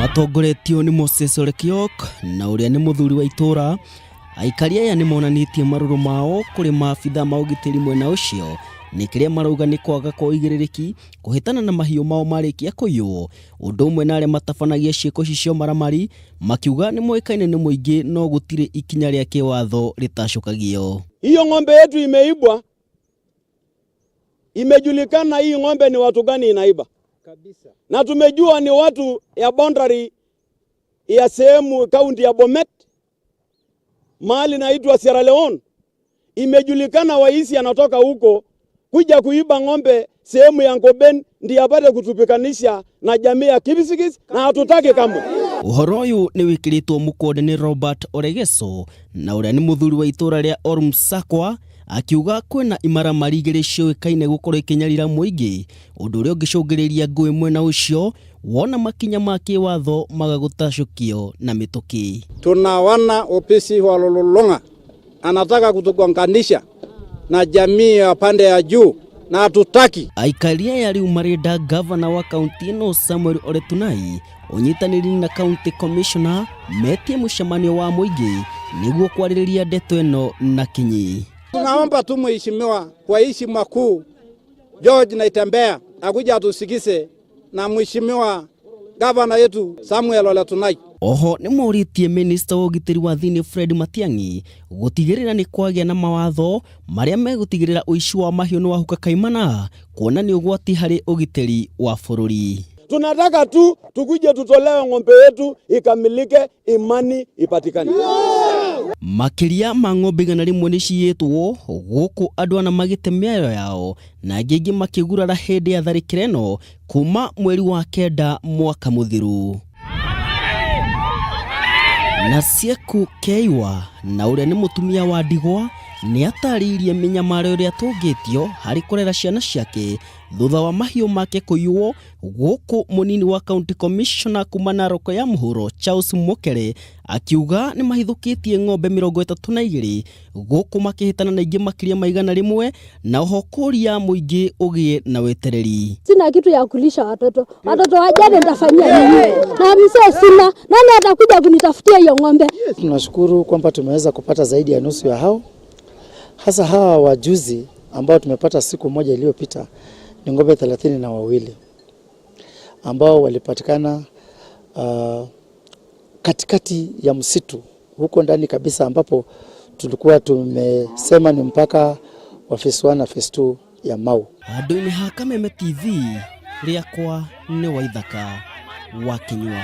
Matongoretio nĩ Moses Olekiok na ũrĩa nĩ mũthuri wa itũũra, aikari aya nĩ monanĩtie marũrũ mao kũrĩ maabitha ma ũgitĩri mwena ũcio nĩ kĩrĩa marauga nĩ kwaga kwa ũigĩrĩrĩki kũhĩtana na mahiũ mao marĩkia kũiywo, ũndũ ũmwe na arĩa matabanagia ciĩko ici cia ũmaramari makiuga nĩ moĩkaine nĩ mũingĩ no gũtirĩ ikinya rĩa kĩwatho rĩtacũkagio. Hiyo ng'ombe yetu imeibwa, imejulikana hii ng'ombe ni watu gani inaiba kabisa, na tumejua ni watu ya boundary ya sehemu kaunti ya Bomet mahali naitwa Sierra Leone. Imejulikana waisi anatoka huko kuja kuiba ng'ombe sehemu ya Ngoben ndiye apate kutupikanisha na jamii ya Kipsigis na hatutaki kamwe. Ũhoro ũyũ nĩ wĩkĩrĩtwo mũkonde nĩ Robert Oregeso na ũrĩa nĩ mũthuri wa itũũra rĩa Orumsakwa akiuga kwĩna imaramari igĩrĩ ciũĩkaine gũkorwo ikĩnyarira mũingĩ, ũndũ ũrĩa ũngĩcũngĩrĩria ngũĩ mwena ũcio wona makinya ma kĩwatho maga gũtacũkio na mĩtũkĩ. Tunaona ofisi wa Lololonga anataka kutugonganisha na jamii ya pande ya juu na hatutaki. Aikari aya rĩu marenda gavana wa kaunti ĩno Samuel Ole Tunai ũnyitanĩri na county commissioner metie mũcemanio wa mũingĩ nĩguo kwarĩrĩria ndeto ĩno na kinyi. Tunaomba tu mheshimiwa kwa heshima kuu George Naitembea akuja atusikize na mheshimiwa gavana yetu Samuel Ole Tunai. Oho nĩ morĩtie minista wa ũgitĩri wa thĩinĩ Fred Matiang'i gũtigĩrĩra nĩ kwagĩa na mawatho marĩa megũtigĩrĩra ũici wa mahiũ nĩ wahuka kaimana kuona nĩ ũgwati harĩ ũgitĩri wa bũrũri. Tunataka tu tukuje tutolewe ng'ombe yetu ikamilike, imani ipatikane. Makĩria ma ng'ombe 100 nĩ ciyĩtwo gũkũ andũ ana magĩte mĩayo yao na angĩ aingĩ makĩgurara hĩndĩ ya tharĩkĩra ĩno kuma mweri wa kenda mwaka mũthiru. Nasieku Keiwa na ũrĩa nĩ mũtumia wa ndigwa nĩ atarĩirie mĩnyamaro ĩrĩa atũngĩtio harĩ kũrera ciana ciake thutha wa mahiũ make kũiywo gũkũ mũnini wa county commissioner kuma Narok ya mũhuro Charles Mokere akiuga nĩ mahithũkĩtie ng'ombe 32 gũkũ makĩhĩtana na ingĩ makĩria ma 100 na oho kũria mũingĩ ũgĩe na wetereri. Sina kitu ya kulisha watoto, watoto wajane nitafanyia nini? Na mzee sina, nani atakuja kunitafutia hiyo ng'ombe? Tunashukuru kwamba tumeweza kupata zaidi ya nusu ya hao, hasa hawa wajuzi ambao tumepata siku moja iliyopita ni ng'ombe 32 ambao walipatikana katikati ya msitu huko ndani kabisa, ambapo tulikuwa tumesema ni mpaka wa phase 1 na phase 2 ya Mau. Handũ-inĩ ha Kameme TV rĩakwa nĩ Waithaka wa Kĩnyua.